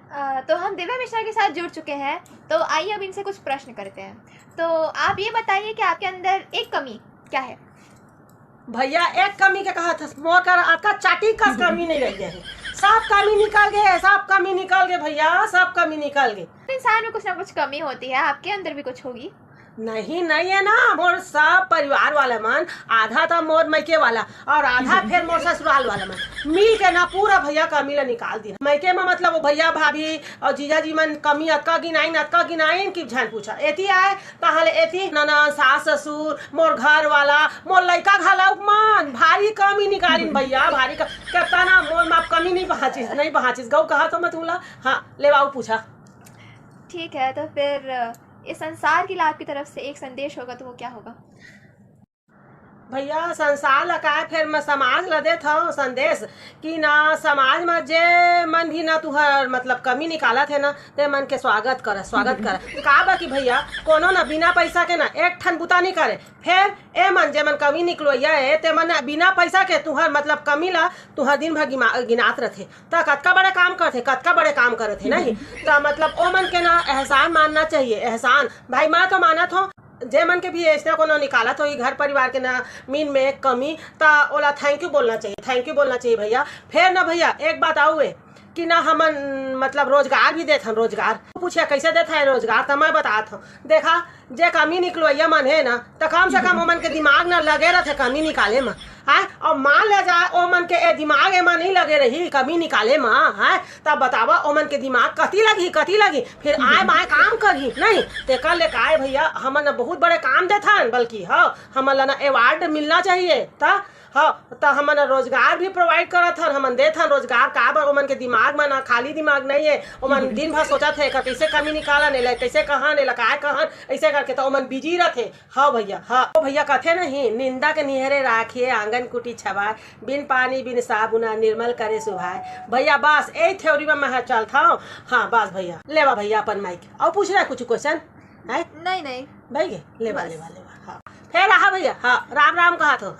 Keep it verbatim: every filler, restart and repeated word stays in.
अ, तो हम दिव्या मिश्रा के साथ जुड़ चुके हैं, तो आइए अब इनसे कुछ प्रश्न करते हैं। तो आप ये बताइए कि आपके अंदर एक कमी क्या है? भैया, एक कमी के कहत हस, मोर कर अतका चाटी कस कमी नहीं रह गए है। सब कमी निकल गए, सब कमी निकल गए भैया, सब कमी निकल गए। इंसान में कुछ ना कुछ कमी होती है, आपके अंदर भी कुछ होगी। नहीं, नहीं है ना, मोर सब परिवार वाला मन, आधा तो मोर मइके वाला और आधा फिर मोर ससुराल वाला मन मिल के ना पूरा भैया कमी ला निकाल दी। मइके में मतलब वो भैया भाभी और जीजा जी मन कमी अतका गिनाइन, अतका गिनाइन कि झन पूछा। एती आए तहाले एती ननद, सास ससुर, मोर घर वाला, मोर लइका घला मन भारी कमी निकालिन भैया, भारी क-, कितना ना मोर माप कमी नहीं बहाचिस, नहीं बहाचिस। गौ कहा तो मैं तुला, हाँ, लेवाऊ पूछा। ठीक है, तो फिर इस संसार की लाभ की तरफ से एक संदेश होगा तो वो क्या होगा? भैया, संसार ला काय, फेर मैं समाज ला देत हव संदेश कि ना, समाज में जे मन भी ना तुहर मतलब कमी निकालत है ना, ते मन के स्वागत कर, स्वागत कर। का बा कि भैया, कोनो ना बिना पैसा के ना एक ठन बुता नहीं करे। फेर ए मन जे मन कमी निकलोइया है, ते मन बिना पैसा के तुहर मतलब कमी ला तुहर दिन भर गिमा-, गिनात रथे। त कतका बड़े काम करथे, कतका बड़े काम करत हे, नहीं? त मतलब ओ मन के ना एहसान मानना चाहिए, एहसान। भाई, मैं तो मानत हूँ, जे मन के भी ऐसना कोनो निकालत होही घर परिवार के ना मीन में कमी, त ओला thank you बोलना चाहिए, thank you बोलना चाहिए भैया। फेर ना भैया, एक बात आऊ है कि ना हमन मतलब रोजगार भी देत हन, रोजगार। पूछिया कैसे देत है रोजगार, त मैं बतात हूँ। देखा, जे कमी निकलोइया मन है ना, त कम से कम ओमन के दिमाग ना लगे रथे कमी निकाले में। हैं? और मान ले जाए ओमन के ए दिमाग एमा नहीं लगे रही कमी निकाले में, हैं? तब बतावा ओमन के दिमाग कति लगी, कति लगी, फिर आए बाए काम करही, नहीं? तेकर ले काय भैया, हमन न बहुत बड़े काम देथन, बल्कि हाँ, हमन ला ना award मिलना चाहिए। त हाँ, त हमन रोजगार भी provide करत हन, हमन देथन रोजगार। काबर ओमन के दिमाग में ना खाली दिमाग नहीं है, ओमन दिन भर सोचत है कि कैसे कमी निकालन, एला कैसे कहन, एला काय कहन, ऐसे करके त ओमन busy रथे। हाँ भैया, हाँ। ओ भैया, कथे नहीं, निंदा के निहरे राखिए, आंगन कुटी छबाय, बिन पानी बिन साबुना, निर्मल करे सुभाय। भैया, बस यही theory में मैं चलत हूँ। हाँ, बस भैया, लेवा भैया अपन mic। और पूछ रहा है कुछ question? है? नहीं, नहीं। भाई, लेवा, लेवा, लेवा। हाँ, फेर रहा भैया। हाँ, राम राम कहा तो। हाँ।